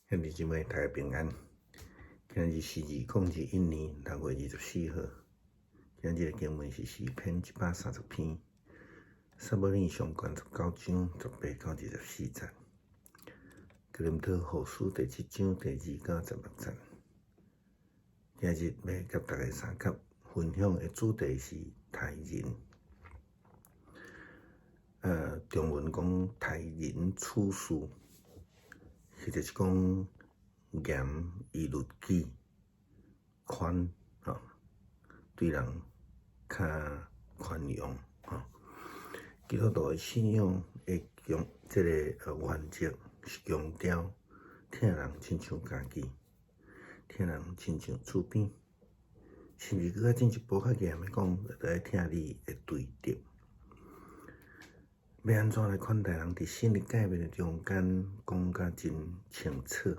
兄弟姊妹，大家平安。今日是2021年6月24號。今日的經文是詩篇130篇，撒母耳上卷19章18到24節。哥林多後書第七章第2到16節。今日欲佮大家相佮分享的主題是待人。中文講待人處事，或者是講嚴以律己，寬吼，對人較寬容吼。基督徒的信仰的強，這个原則是強調疼人親像家己，疼人親像厝邊，甚至閣較進一步較嚴的講，著愛疼你的對敵。欲按怎來款待人？佇新的誡命中間講甲真清楚。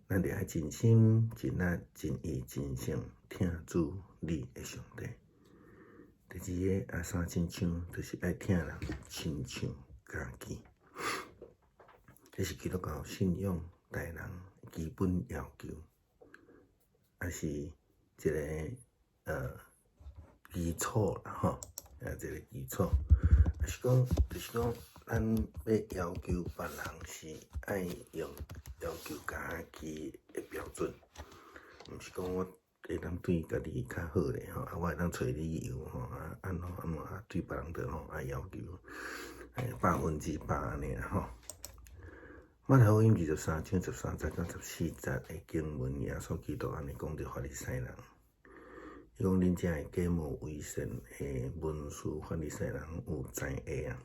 咱著愛盡心、盡力、盡意、盡性疼主你的上帝。第二个啊，三親像，就是愛疼人親像家己。這是基督教信仰待人基本要求，也是一个基礎啦吼，啊，一个基礎。也是講，就是講，咱欲要求別人是愛用要求家己的標準，毋是講我會當對家己較好咧吼，啊，我會當揣理由吼，啊，按怎按怎啊，對別人著吼愛要求100%按呢啦吼。馬太福音23章13節到14節的經文，耶穌基督按呢講著法利賽人，伊講恁遮的假冒為善的文士法利賽人有災禍啊！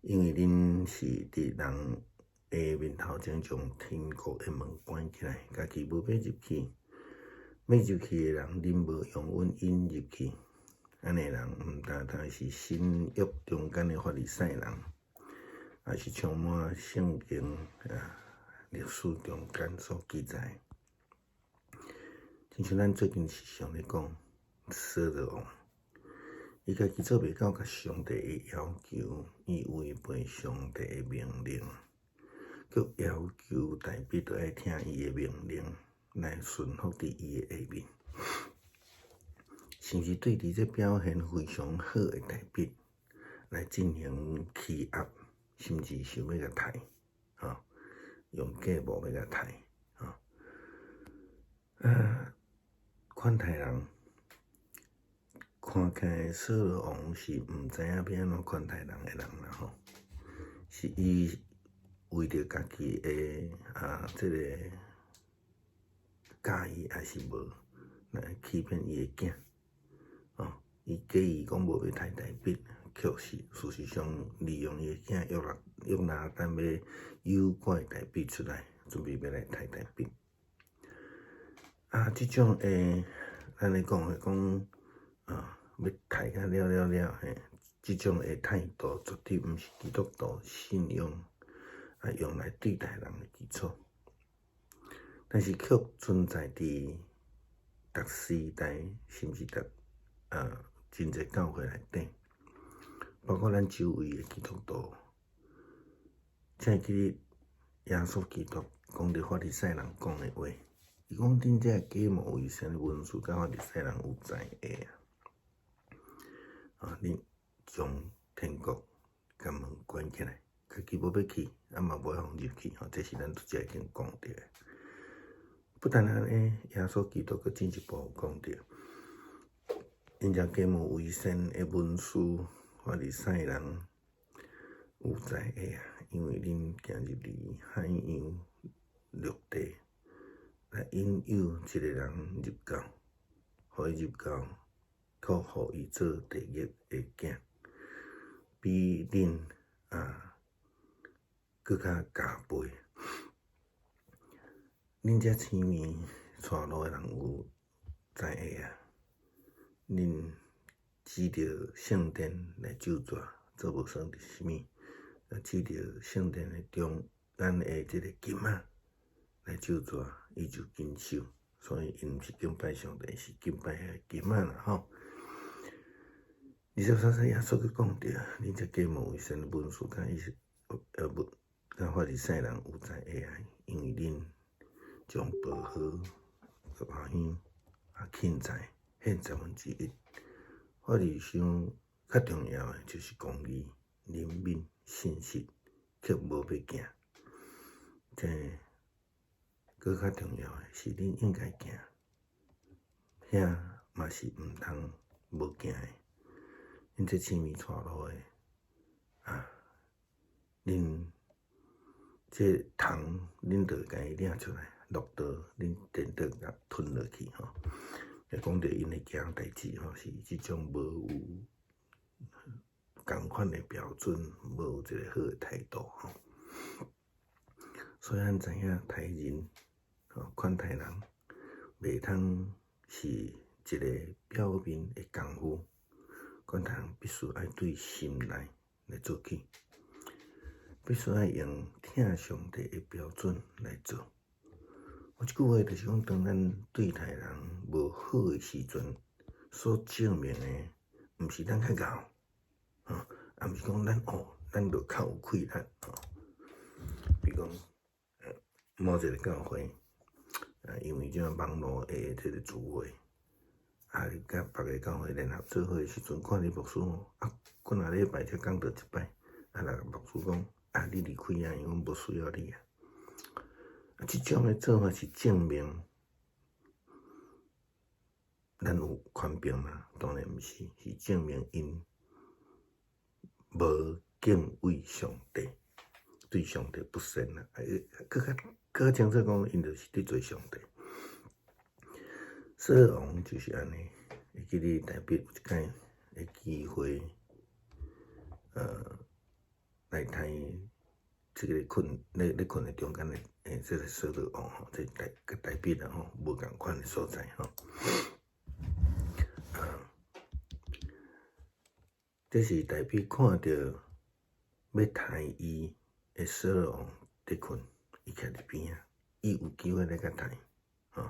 因為恁是佇人的面頭前將天國的門關起來，家己無欲入去，欲入去的人，恁無容允𪜶入去。按呢人毋單單是新約中間的法利賽人，也是充滿聖經啊歷史中間所記載。親像咱最近時常咧講，掃羅王，伊家己做袂到共上帝的要求，伊違背上帝的命令，閣要求大衛著愛聽伊的命令來順服佇伊的下面，甚至對佇這表現非常好的大衛來進行欺壓，甚至想欲共刣，吼，用計謀欲共刣，吼，啊，款待人，看起來掃羅王是毋知影欲按怎款待人的人啦吼，是伊為著家己的啊這个佮意抑是無來欺騙伊的囝，哦，伊假意講無欲刣大衛，卻是事實上利用伊的囝約拿單欲誘拐大衛出來，準備欲來刣大衛。啊，這種的，咱咧講的講啊，欲刣甲了了了嘿，這種的態度絕對毋是基督徒信仰啊用來對待人的基礎，但是卻存在佇逐時代，甚至逐啊真濟教會內底，包括咱周圍的基督徒，請會記得耶穌基督講著法利賽人講的話。伊講恁這假冒為善的文士佮法利賽人有災禍啊！啊，恁將天國共門關起來，家己無欲去，啊嘛無愛予入去，吼，這是咱拄才已經講著的。不但按呢，耶穌基督閣進一步講著，恁這假冒為善的文士法利賽人有災禍啊！因為恁行入離海洋陸地，來引誘一个人入教，予伊入教，閣予伊做地獄的囝，比恁啊閣較加倍。恁這前面帶路的人有災禍啊！恁指著聖殿來咒詛，做無算著啥物？啊，指著聖殿的中間的這个金仔來咒詛，伊就謹守，所以𪜶毋是敬拜上帝，是敬拜彼个金仔啦吼。23節耶穌閣講著，恁這假冒為善的文士佮伊是文佮法利賽人有哉會哀，因為恁將薄荷、佮香啊芹菜獻十分之一。反而傷較重要的就是公義、憐憫、信實，卻無欲行。這閣較重要的是，恁應該行，遐嘛是毋通無行的。恁這痴迷錯路的啊，恁這蟲恁著共伊領出來，駱駝恁顛倒共吞落去吼。會講著𪜶的行代誌吼，是這種無有仝款的標準，無有一个好的態度吼。所以咱知影待人吼，款待人，袂通是一个表面的功夫，款待人必須愛對心內來做起，必須愛用疼上帝的標準來做。我這句話就是講，當咱對待人無好的時陣，所證明的，毋是咱較𠢕，吼，也毋是講咱哦，咱就較有氣力吼。比如講，某一个教會，啊，因為這網路的這个聚會，啊，佮別个教會聯合做伙的時陣，看你牧師吼，啊，幾若禮拜才講著一擺，啊，若牧師講，啊，你離開啊，因為阮無需要你啊。啊，這種的做法是證明咱有權柄嗎？當然毋是，是證明𪜶無敬畏上帝，對上帝不信啊！閣較閣較清楚講，𪜶就是得罪上帝。掃羅王就是按呢，會記得大衛有一擺的機會，來刣這个睏咧咧睏的中間的這个掃羅王吼，這大佮大衛啊吼，無仝款的所在吼。啊，這是大衛看著欲刣伊的掃羅王佇睏，伊徛佇邊仔，伊有機會來共刣，吼。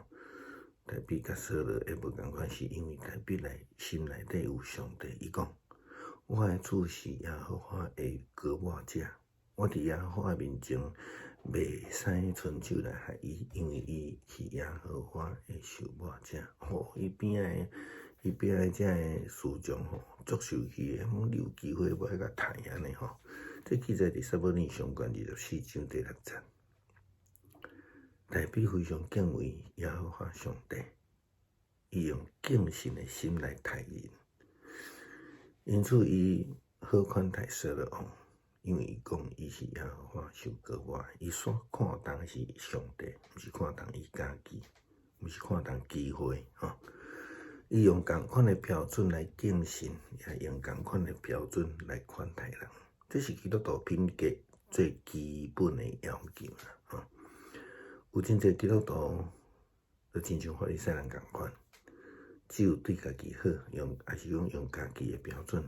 大衛佮掃羅會無仝款，是因為大衛內心內底有上帝，伊講：我的主是耶和華的膏抹者，我佇耶和華面前袂使伸手來害伊，因為伊是耶和華的受抹者。吼，伊邊仔的，伊邊仔的這个司將吼，足受氣的，講你有機會欲來共刣按呢吼。這記載佇撒母耳上卷24章第6節。大衛非常敬畏耶和華上帝，伊用敬信的心來待人，因此伊好款待掃羅王，因為伊講伊是耶和華受膏抹，伊所看重是上帝，毋是看重伊家己，毋是看重機會吼。伊用仝款的標準來敬神，也用仝款的標準來款待人，這是基督徒品格最基本的要求啦吼。有真濟基督徒都親像法利賽人仝款，只有對家己好，用抑是講用家己的標準。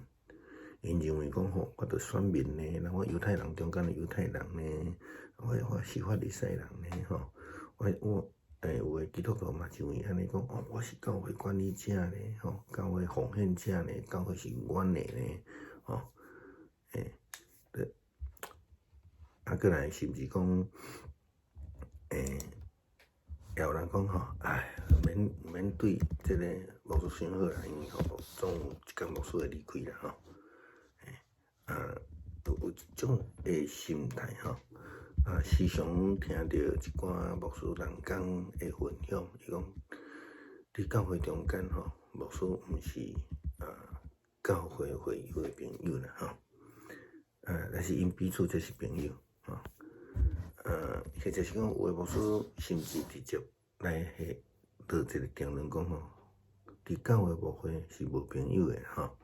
𪜶認為講吼，我著選民呢，那我猶太人中間的猶太人呢，我是法利賽人呢，吼，我有的基督徒嘛認為按呢講，哦，我是教會管理者呢，吼，教會奉獻者呢，教會是阮的呢，吼，對，啊，閣來甚至講，也有人講吼，唉，免免對這个牧師傷好啦，因為吼，總有一工牧師會離開啦，吼，啊，有這種的心態吼，啊，時常聽著一寡牧師人講的分享，伊講，佇教會中間吼，牧師毋是啊教會會友的朋友啦，吼，啊，但是𪜶彼此才是朋友，吼。或者是講有的牧師甚至直接來彼落一个定論講吼，佇教會牧會是無朋友的吼。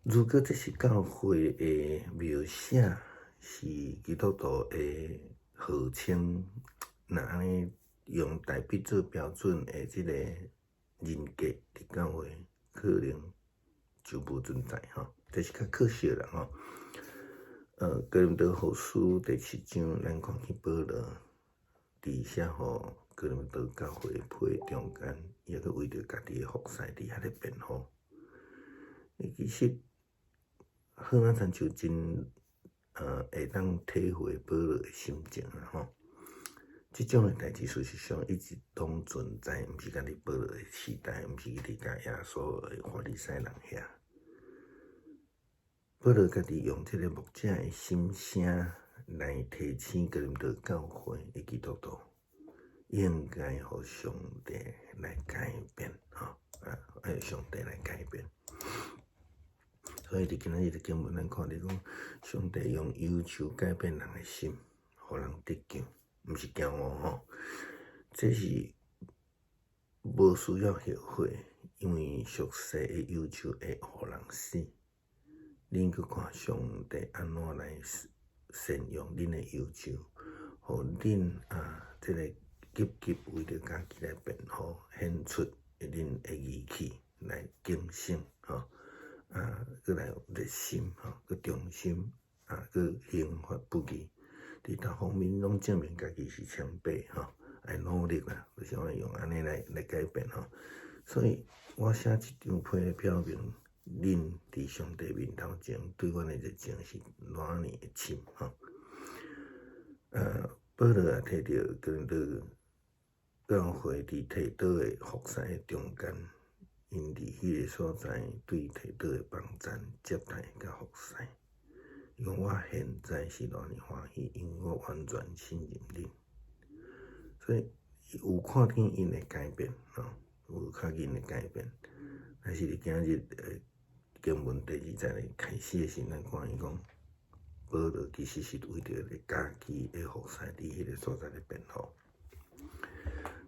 如果這是教會的描寫，是基督徒的號稱，若按呢用大衛做標準的這个人格，佇教會可能就無存在吼，這是較可惜啦吼。哥林多後書第七章，咱看見保羅佇寫予哥林多教會批中間，伊猶閣為著家己的服侍佇遐咧辯護。其實好若親像真會當體會保羅的心情啦吼。這種的代誌事實上一直攏存在，毋是干佇保羅的時代，毋是佇共耶穌的法利賽人遐。保羅家己用這个牧者的心聲來提醒哥林多教會的基督徒，應該予上帝來改變，吼，啊，愛上帝來改變。所以佇今仔日的經文，咱看著講，上帝用憂愁改變人的心，予人得救，毋是驕傲吼。這是無需要後悔，因為屬世的憂愁會予人死。恁去看上帝按怎來善用恁的憂愁，予恁啊，這个急急為著家己來辯護，顯出恁的義氣來警醒吼。啊，閣來熱心吼，閣忠心啊，閣行法不義，佇逐方面攏證明家己是清白吼，愛努力啦，就是講用按呢來改變吼。所以我寫這張批來表明，恁佇上帝面頭前對阮的熱情是偌爾的深吼。保羅也提著哥林多教會佇提多的服侍的中間。𪜶佇彼个所在對提多的幫贊、接待佮服侍。伊講我現在是偌爾歡喜，因為我完全信任恁。所以有看見𪜶的改變，吼，有看見𪜶的改變。但是佇今日的經文第二節開始的時，咱看伊講，保羅其實是為著家己的服侍佇彼个所在咧辯護。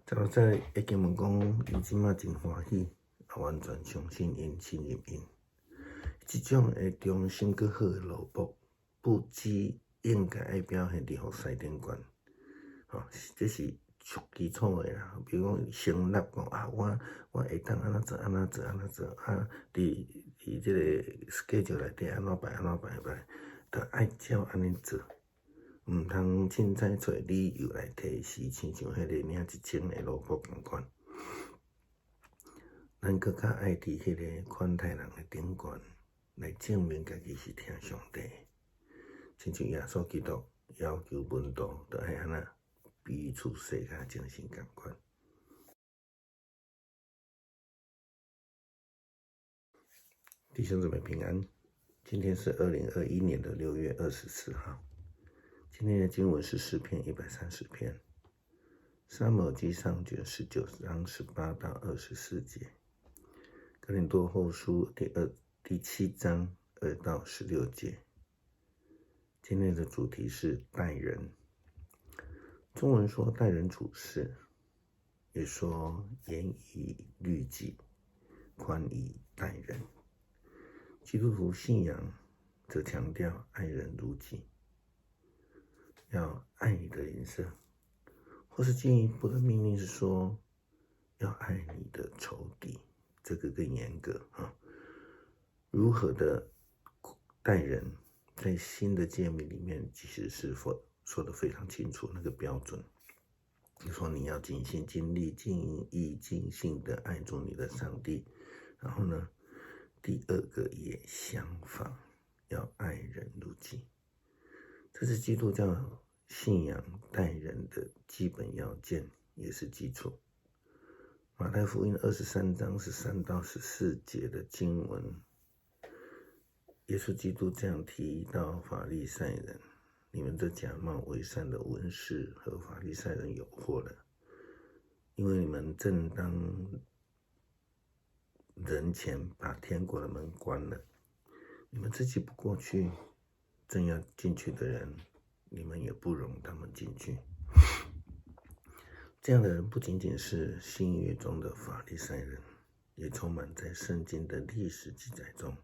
十六節的經文講，伊這馬真歡喜。完全相信𪜶，信任𪜶，這種的忠心閣好的奴僕，不只應該愛表現佇服侍頂懸，吼，這是足基礎的啦。比如講，成立講啊，我會當按怎做，按怎做，按怎做啊，佇這個 schedule 內底按怎排，按怎排排，都愛照按呢做，毋通凊彩揣理由來推辭，親像彼个領1000个奴僕仝款。咱閣較愛佇彼个款待人的頂懸，來證明家己是疼上帝。親像耶穌基督要求門徒，著愛按怎彼此世界精神仝款。弟兄姊妹平安，今天是2021年的6月24號。今天的經文是詩篇130篇，撒母耳記上卷19章18到24節。哥林多後書第7章2到16節。今天的主題是待人。中文說待人處事，也說嚴以律己，寬以待人。基督徒信仰則強調愛人如己，要愛你的鄰舍，或是進一步的命令是說要愛你的仇敵。這個更嚴格啊！如何的待人，在新的誡命裡面，其實是說說得非常清楚那個標準。你說你要盡心、盡力、盡意、盡性的愛主你的上帝，然後呢，第二個也相仿，要愛人如己。這是基督教信仰待人的基本要件，也是基礎。馬太福音23章13到14節的經文，耶穌基督這樣提到法利賽人：你們這假冒為善的文士和法利賽人有禍了，因為你們正當人前把天國的門關了，你們自己不過去，正要進去的人，你們也不容他們進去。這樣的人不僅僅是新約中的法利賽人，也充滿在聖經的歷史記載中。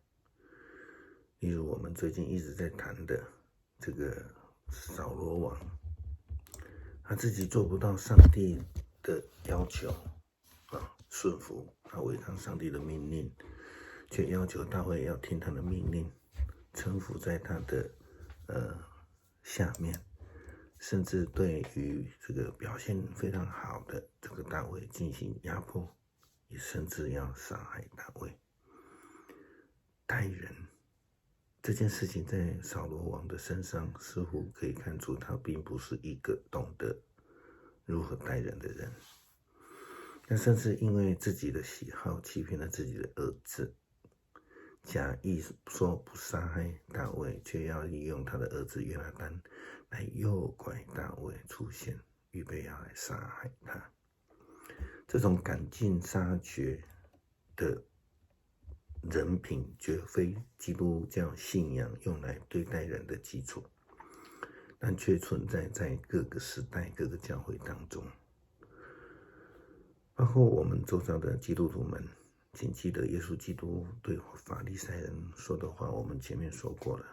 例如我們最近一直在談的這個掃羅王，他自己做不到上帝的要求啊，順服，他違抗上帝的命令，卻要求大衛要聽他的命令，臣服在他的下面。甚至對於這個表現非常好的這個大衛進行壓迫，也甚至要殺害大衛。待人，這件事情在掃羅王的身上似乎可以看出，他並不是一個懂得如何待人的人。他甚至因為自己的喜好欺騙了自己的兒子，假意說不殺害大衛，卻要利用他的兒子約拿單來誘拐大衛出現，預備要來殺害他。這種趕盡殺絕的人品，絕非基督教信仰用來對待人的基礎，但卻存在在各個時代、各個教會當中，包括我們周遭的基督徒們。請記得耶穌基督對法利賽人說的話，我們前面說過了。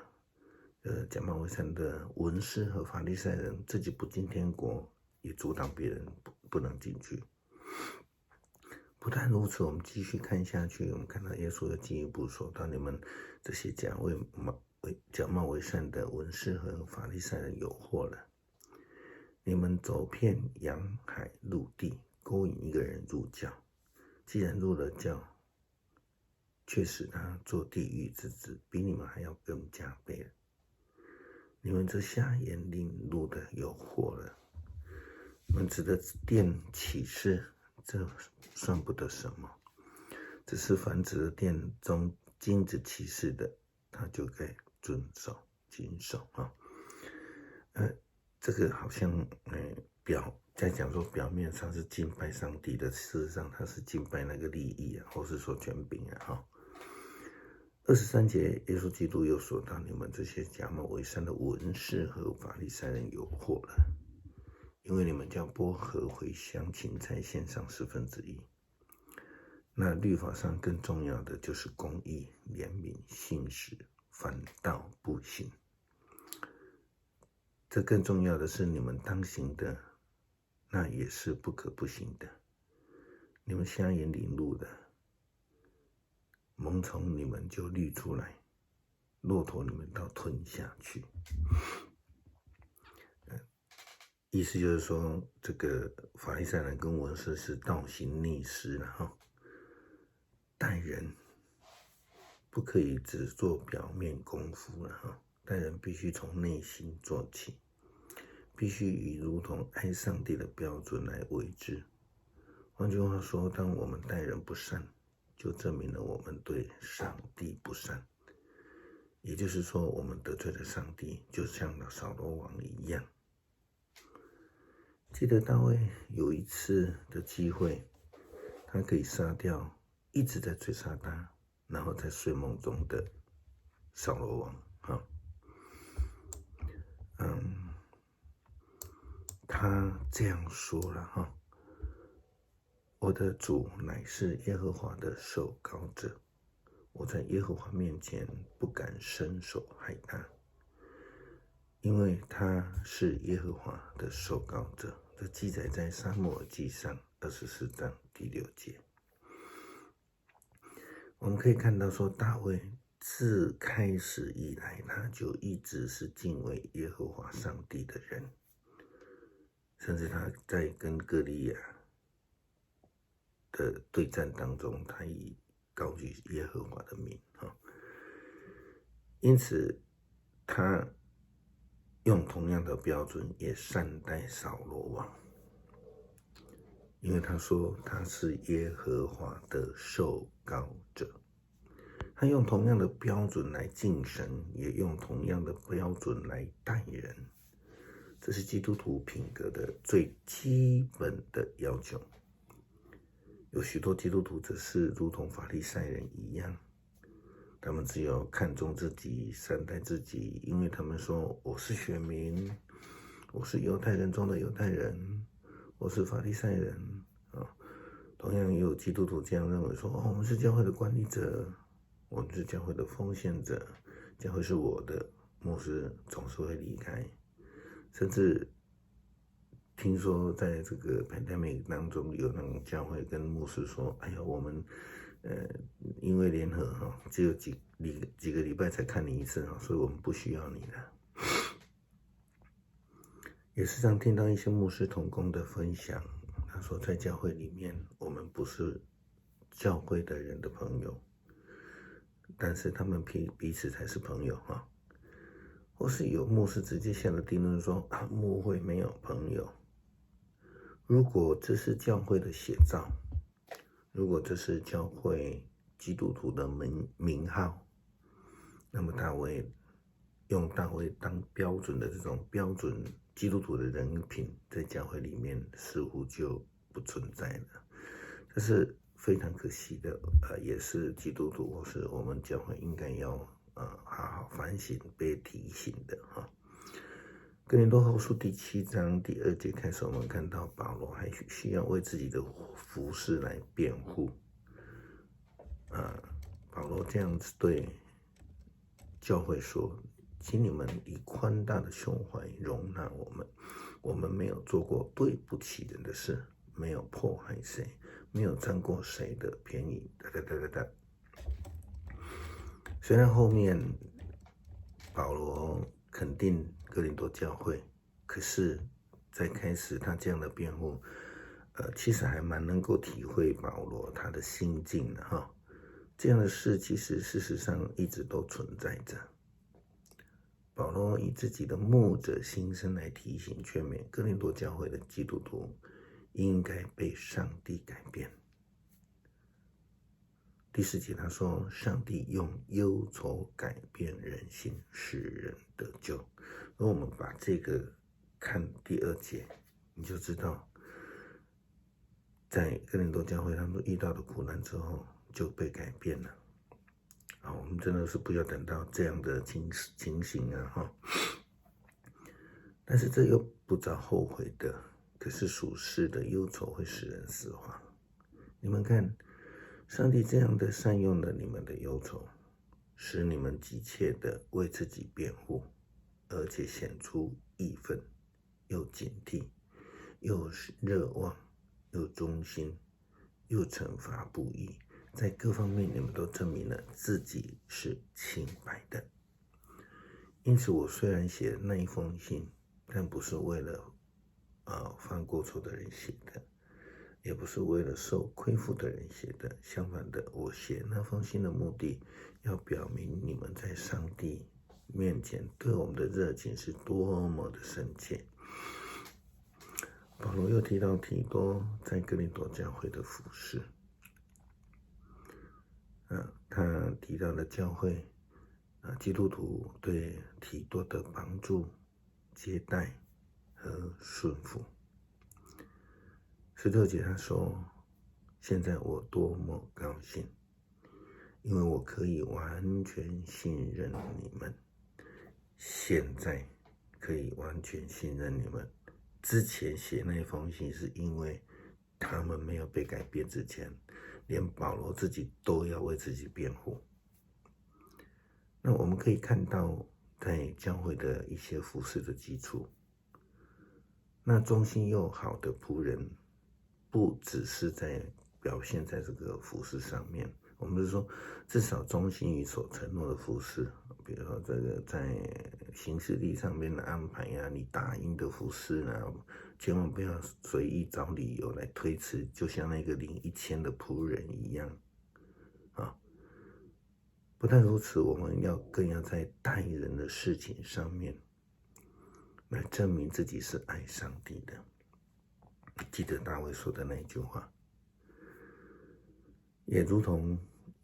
假冒為善的文士和法利賽人自己不進天國，也阻擋別人不能進去。不但如此，我們繼續看下去，我們看到耶穌又進一步說到：你們這些假冒為善的文士和法利賽人有禍了！你們走遍洋海陸地，勾引一個人入教，既然入了教，卻使他做地獄之子，比你們還要更加倍了。你們這瞎眼領路的有禍了！你們指著殿起誓，這算不得什麼，只是凡指著殿中金子起誓的，他就該遵守謹守啊。這個好像表在講說表面上是敬拜上帝的，事實上他是敬拜那個利益啊，或是說權柄啊。哈。23節，耶穌基督又說到：你們這些假冒為善的文士和法利賽人有禍了，因為你們將薄荷、茴香、芹菜獻上十分之一。那律法上更重要的就是公義、憐憫、信實，反倒不行。這更重要的是你們當行的，那也是不可不行的。你們瞎眼領路的，蠓蟲你們就濾出來，駱駝你們倒吞下去。意思就是說，這個法利賽人跟文士是倒行逆施了哈。待人不可以只做表面功夫了哈，待人必須從內心做起，必須以如同愛上帝的標準來為之。換句話說，當我們待人不善，就證明了我們對上帝不善。也就是說，我們得罪了上帝，就像那掃羅王一樣。記得大衛有一次的機會，他可以殺掉一直在追殺他，然後在睡夢中的掃羅王。哈，他這樣說了哈：我的主乃是耶和華的受膏者，我在耶和華面前不敢伸手害他，因為他是耶和華的受膏者。這記載在撒母耳記上24章第6節。我們可以看到，說大衛自開始以來，他就一直是敬畏耶和華上帝的人，甚至他在跟歌利亞的對戰當中，他以高舉耶和華的名，哈。因此他用同樣的標準也善待掃羅王，因為他說他是耶和華的受膏者，他用同樣的標準來敬神，也用同樣的標準來待人，這是基督徒品格的最基本的要求。有許多基督徒則是如同法利賽人一樣，他們只有看重自己，善待自己，因為他們說我是選民，我是猶太人中的猶太人，我是法利賽人啊。同樣也有基督徒這樣認為說，哦，我們是教會的管理者，我們是教會的奉獻者，教會是我的，牧師總是會離開，甚至聽說在這個 pandemic 當中，有那種教會跟牧師說：“哎呀，我們因為聯合哈，只有幾個禮拜才看你一次哈，所以我們不需要你了。”也時常聽到一些牧師同工的分享，他說在教會裡面，我們不是教會的人的朋友，但是他們彼此才是朋友哈。或是有牧師直接下了定論說啊，牧會沒有朋友。如果這是教會的寫照，如果這是教會基督徒的名號，那麼大衛用大衛當標準的這種標準基督徒的人品，在教會裡面似乎就不存在了，這是非常可惜的。也是基督徒或是我們教會應該要好好反省、被提醒的哈。哥林多後書第七章第二節開始，我們看到保羅還需要為自己的服侍來辯護。啊，保羅這樣子對教會說：“請你們以寬大的胸懷容納我們，我們沒有做過對不起人的事，沒有迫害誰，沒有佔過誰的便宜。”噠噠噠噠噠。雖然後面保羅肯定哥林多教會，可是，在開始他這樣的辯護，其實還蠻能夠體會保羅他的心境的哈。這樣的事其實事實上一直都存在着。保羅以自己的牧者心聲來提醒勸勉哥林多教會的基督徒，應該被上帝改變。第四節他說：“上帝用憂愁改變人心，使人得救。”如果我們把這個看第二節，你就知道，在哥林多教會他們遇到的苦難之後就被改變了。啊，我們真的是不要等到這樣的情形啊！哈，但是這又不遭後悔的。可是屬世的憂愁會使人死亡。你們看，上帝這樣的善用了你們的憂愁，使你們急切的為自己辯護，而且顯出義憤，又警惕，又熱望，又忠心，又懲罰不義，在各方面你們都證明了自己是清白的。因此，我雖然寫那一封信，但不是為了犯過錯的人寫的，也不是為了受虧負的人寫的。相反的，我寫那封信的目的，要表明你們在上帝面前對我們的熱情是多麼的深切。保羅又提到提多在哥林多教會的服侍，他提到了教會啊，基督徒對提多的幫助、接待和順服。16節他說：“現在我多麼高興，因為我可以完全信任你們。現在可以完全信任你們。之前寫那封信是因為他們沒有被改變之前，連保羅自己都要為自己辯護。那我們可以看到，在教會的一些服侍的基礎，那忠心又好的僕人，不只是在表現在這個服侍上面，我們是說，至少忠心於所承諾的服侍，比如說這個在行事曆上面的安排呀，你答應的服侍呢，千萬不要隨意找理由來推辭，就像那個領1000的僕人一樣，啊。不但如此，我們要更要在待人的事情上面來證明自己是愛上帝的。記得大衛說的那一句話，也如同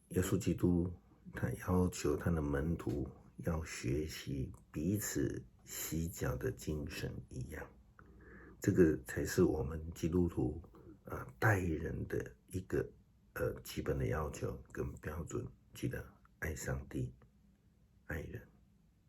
耶穌基督，他要求他的門徒要學習彼此洗腳的精神一樣，這個才是我們基督徒啊待人的一個基本的要求跟標準。記得愛上帝，愛人。